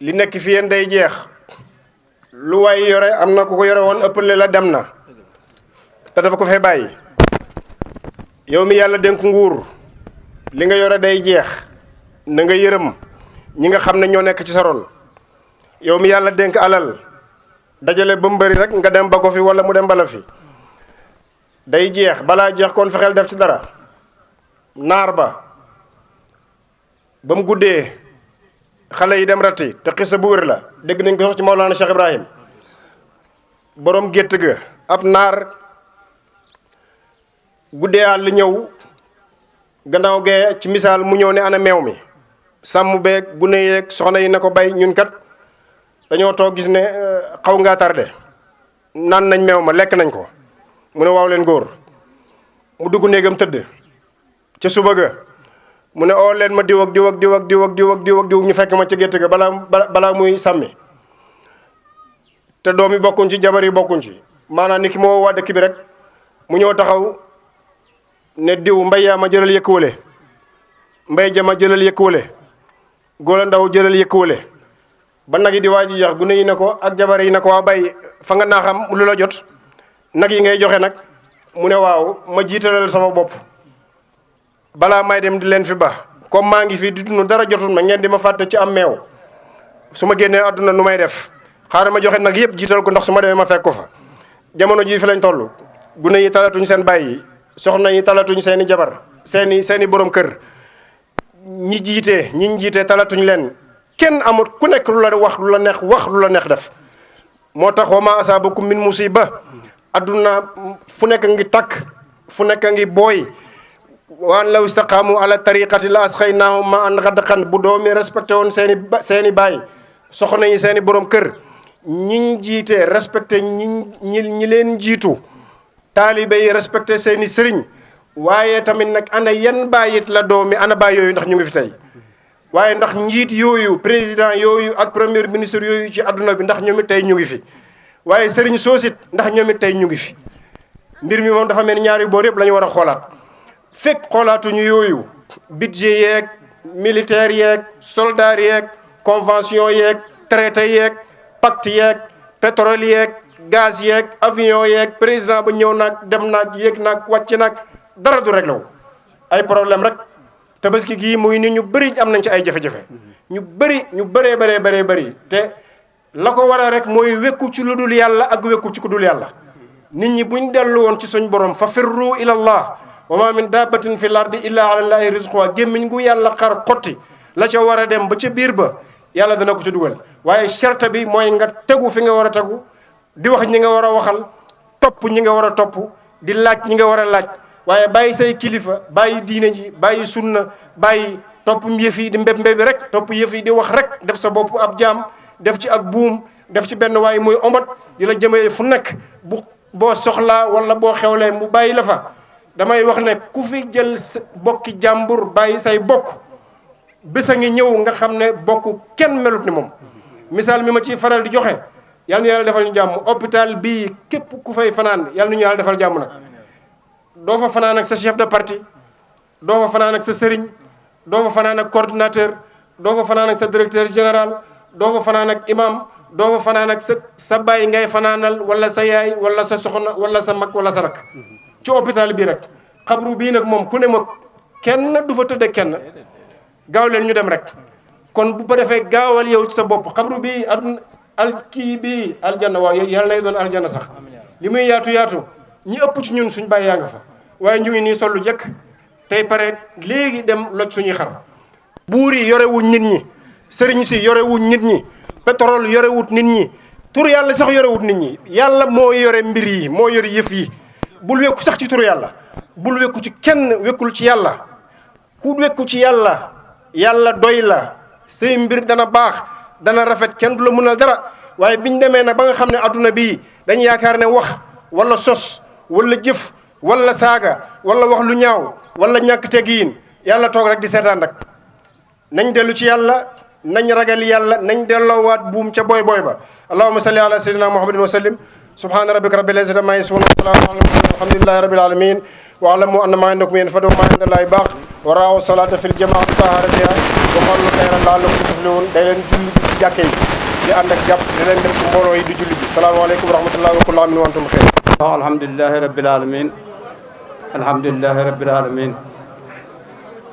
li nekk fi yéen day jeex lu waay yore am na ku ko yore woon ëppale la dem na te dafa ko fee bàyyi yow mi yàlla dénk nguur li nga yore day jeex na nga yërëm ñi nga xam ne ñoo nekk ci sa ron. yow mi yàlla dénk alal dajale ba mu bëri rek nga dem ba ko fi wala mu dem bala fi day jeex balaa jeex kon fexeel def ci dara. naar ba mu guddee xale yi dem ratti te xisa bu wér la dégg nañ ko wax ci Mawlana Cheikh Ibrahim borom gétt ga ab naar guddee àll ñëw gannaaw gee ci misaal mu ñëw ne ana meew mi sàmm beeg gune yeeg soxna yi na ko bay ñun kat dañoo toog gis ne xaw ngaa tardé naan nañ meew ma lekk nañ ko mu ne waaw leen góor mu dugg néegam tëdd ca suba ga mu ne oo leen ma diw ak diw ak diw ak diw ak diw ak diw ak diw ñu fekk ma ca gétt ga balaa muy sàmmi te doom yi bokkuñ ci jabar yi bokkuñ ci maanaam ni ki moo waa dëkk bi rek mu ñëw taxaw ne diw mbay yaa ma jëlal yëkkuwale mbay jama jëlal yëkkuwale góor ndaw jëlal yëkkuwale ba nag yi di waa ji yax gune yi ne ko ak jabar yi ne ko waa bay fa nga naa xam lu la jot nag yi ngay joxe nag mu ne waaw ma jiitalal sama bopp balaa may dem di leen fi ba comme maa ngi fi di dund dara jotul ma ngeen di ma fàtte ci am meew su ma génnee àdduna nu may def xaaral ma joxe nag yëpp jiital ko ndax su ma demee ma fekk ko fa jamono jii fi lañ toll gune yi talatuñ seen baay yi soxna yi talatuñ seeni jabar seeni borom kër ñi jiitee talatuñ leen kenn amut ku nekk lu la wax lu la neex wax lu la neex def moo tax wa maa asaabakum min musiba adduna fu nekk ngi takk fu nekk ngi booy waan law istaqaamu ala tariqati la asqaynaahum ma an ghadaqan bu doomi respecté woon seeni baay soxna yi seeni borom kër ñi jiite respecté ñi leen jiitu taalibe yi respecté seeni sëriñ waaye tamit nag ana yan baayit la doomi ana baay yooyu ndax ñu ngi fi tey waaye ndax njiit yooyu président yooyu ak premier ministre yooyu ci adduna bi ndax ñoom it tey ñu ngi fi waaye sëriñ soosit ndax ñoom it tey ñu ngi fi mbir mi moom dafa mel ni ñaari boor yëpp la ñu war a xoolaat fekk xoolaatuñu yooyu budget yeeg militaire yeeg soldat yeeg convention yeeg traité yeeg pacte yeeg pétrole yeeg gaz yeeg avion yeeg président ba ñëw naag dem naag yéeg naag wàcc naag dara du réglé wu ay problème rek tabaski gii muy ni ñu bëri am nañ ci ay jafe-jafe ñu bëree bëri te la ko waral rek mooy wekku ci lu dul yàlla ak wekku ci ku dul yàlla nit ñi buñ dellu woon ci suñ borom fa firru ila allah wa ma min dabbatin fi l ardi illa ala llahi rizquha gémmiñ gu yàlla xar xotti la ca war a dem ba ca biir ba yàlla dana ko ci dugal waaye charte bi mooy nga tegu fi nga war a tegu di wax ñi nga war a waxal topp ñi nga war a topp di laaj ñi nga war a laaj waaye bàyyi say kilifa bàyyi diine ji bàyyi sunna bàyyi topp yëf yi di mbébi rek topp yëf yi di wax rek def sa bopp ab jaam def ci ak buum def ci benn waaye muy omat di la jëmee fu nekk boo soxlaa wala boo xewlee mu bàyyi la fa damay wax ne ku fi jël bokki jàmbur bàyyi say bokk bés a ngi ñëw nga xam ne bokk kenn melut ni moom misaal mi ma ciy faral di joxe yal na yàlla defal ñu jàmm hôpital bii képp ku fay fanaan yal na ñu yàlla defal jàmm nag doo fa fanaan ak sa chef de parti doo fa fanaan ak sa sëriñ doo fa fanaan ak coordinateur doo fa fanaan ak sa directeur général doo fa fanaan ak imam doo fa fanaan ak sa baay ngay fanaanal wala sa yaay wala sa soxna wala sa mag wala sa rak ci hôpital bii rek xabru bii nag moom ku ne ma kenn du fa tëdde kenn gaaw leen ñu dem rek kon bu ko defee gaawal yow ci sa bopp xabru bii bii aljanna waaw yàlla nay doon aljanna sax li muy yaatu ñi ëpp ci ñun suñ bàyyi yaa nga fa waaye ñu ngi nii sollu jëkk tey pare léegi dem loj suñuy xar buur yi yorewuñ nit ñi sëriñ si yorewuñ nit ñi pétrole yorewut nit ñi tur yàlla sax yorewut nit ñi yàlla moo yore mbir yi moo yore yëf yi bul wekku sax ci tur yàlla bul wekku ci kenn wekkul ci yàlla ku wekku ci yàlla yàlla doy la say mbir dana baax dana rafet kenn du la mënal dara waaye biñ demee nag ba nga xam ne adduna bii dañ yaakaar ne wax wala sos wala jëf wala saaga wala wax lu ñaaw wala ñàkk tegiin yàlla toog rek di seetaan rek nañ dellu ci yàlla nañ ragal yàlla nañ delloowaat buum ca boy ba allahumma salli ala sayyidina muhammadin wa sallim subhana rabbika rabbil izzati amma yasifun wa salamun ala mursalin alhamdulillahi rabbil alamin wa alamu anna ma indakum yanfadu ma indallahi baax wa raaw salata fil jamaati taharatiha wa qawlu khayran la'allakum tuflihun day leen julli ci jàkke yi di ànd ak jàpp di leen dem ci mbooloo yi di julli bi salaamaaleykum wa rahmatullahi wa kullu amin wa antum xeyr alhamdulillahi rabbil alamin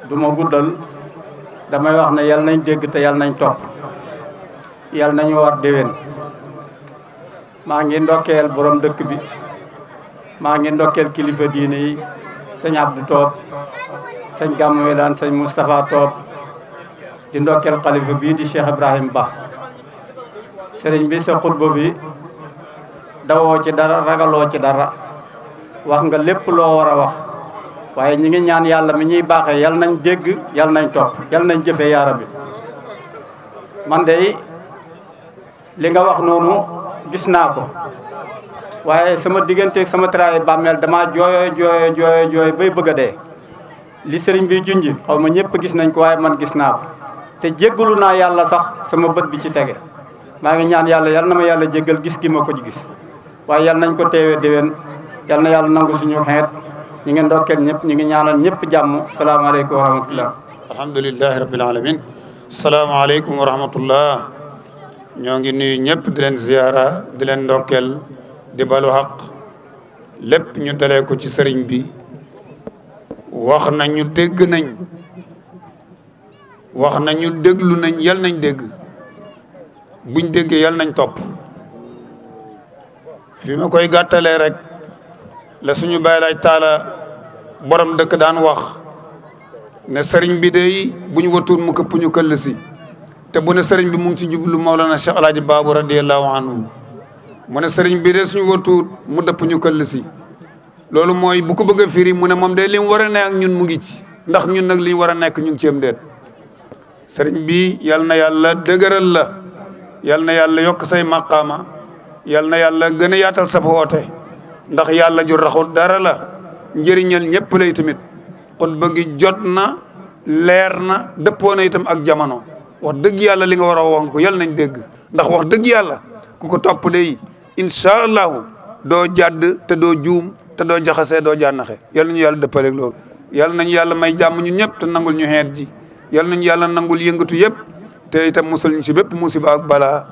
du ma guddal damay wax ne yal nañ dégg te yal nañ topp yal nañu war déwén. maa ngi ndokkeel borom dëkk bi maa ngi ndokkeel kilifa diine yi sëñ Abdou Toob sëñ Gàmmu Welaan sëñ Moustapha Toob di ndokkeel xalifa bii di Cheikh Ibrahim Ba. sëriñ bi sa xutba bi dawoo ci dara ragaloo ci dara wax nga lépp loo war a wax waaye ñi ngi ñaan yàlla mi ñuy baaxee yal nañ dégg yal nañ topp yal nañ jëfee yaara bi. man de li nga wax noonu gis naa ko waaye sama diggante sama taraay bàmmeel dama jooy bay bëgg a dee. li sëriñ bi junj xaw ma ñëpp gis nañ ko waaye man gis naa ko te jéggalu naa yàlla sax sama bët bi ci tege. maa ngi ñaan yàlla yal na ma yàlla jéggal gis gi ma ko gis waaye yal nañ ko teewee déwén yal na yàlla nangu suñu xeet ñi ngi ndokkeel ñëpp ñi ngi ñaanal ñëpp jàmm salaamaaleykum wa rahmatullah. alhamdulilahi rabbil alamin salaamaaleykum wa rahmatullah. ñoo ngi nuyu ñëpp di leen ziyaara di leen ndokkeel di balu xaq lépp ñu dalee ko ci sëriñ bi wax nañu dégg nañ wax nañu déglu nañ yal nañ dégg buñ déggee yal nañ topp fi ma koy gàttalee rek la suñu Baay Laaj Taala borom dëkk daan wax ne sëriñ bi day buñ watuun mu këpp ñu këll si te bu ne sëriñ bi mu ngi ci jublu Mawlana Cheikh Alaaji Baabu radiyallahu anhu mu ne sëriñ bi de suñu watuut mu dëpp ñu këll si loolu mooy bu ko bëgg a firi mu ne moom de li mu war a ne ak ñun mu ngi ci ndax ñun nag li ñu war a nekk ñu ngi ci am déet sëriñ bi yal na yàlla dëgëral la yal na yàlla yokk say maqaama yal na yàlla gën a yaatal sa woote ndax yàlla ju raxul dara la njëriñal ñëpp lay tamit xutba gi jot na leer na dëppoo na itam ak jamono wax dëgg yàlla li nga war a wax ko yal nañ dégg ndax wax dëgg yàlla ku ko topp day incha allahu doo jàdd te doo juum te doo jaxasee doo jànnaxe yal nañu yàlla dëppaleeg loolu yal nañu yàlla may jàmm ñun ñëpp te nangul ñu xeet ji yal nañu yàlla nangul yëngatu yëpp te itam musal ñu si bépp musiba ak balaa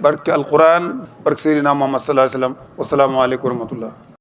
barke alquran barke seydina muhammad sallallahu alayhi wa sallam wasalaamualeykum wa rahmatullah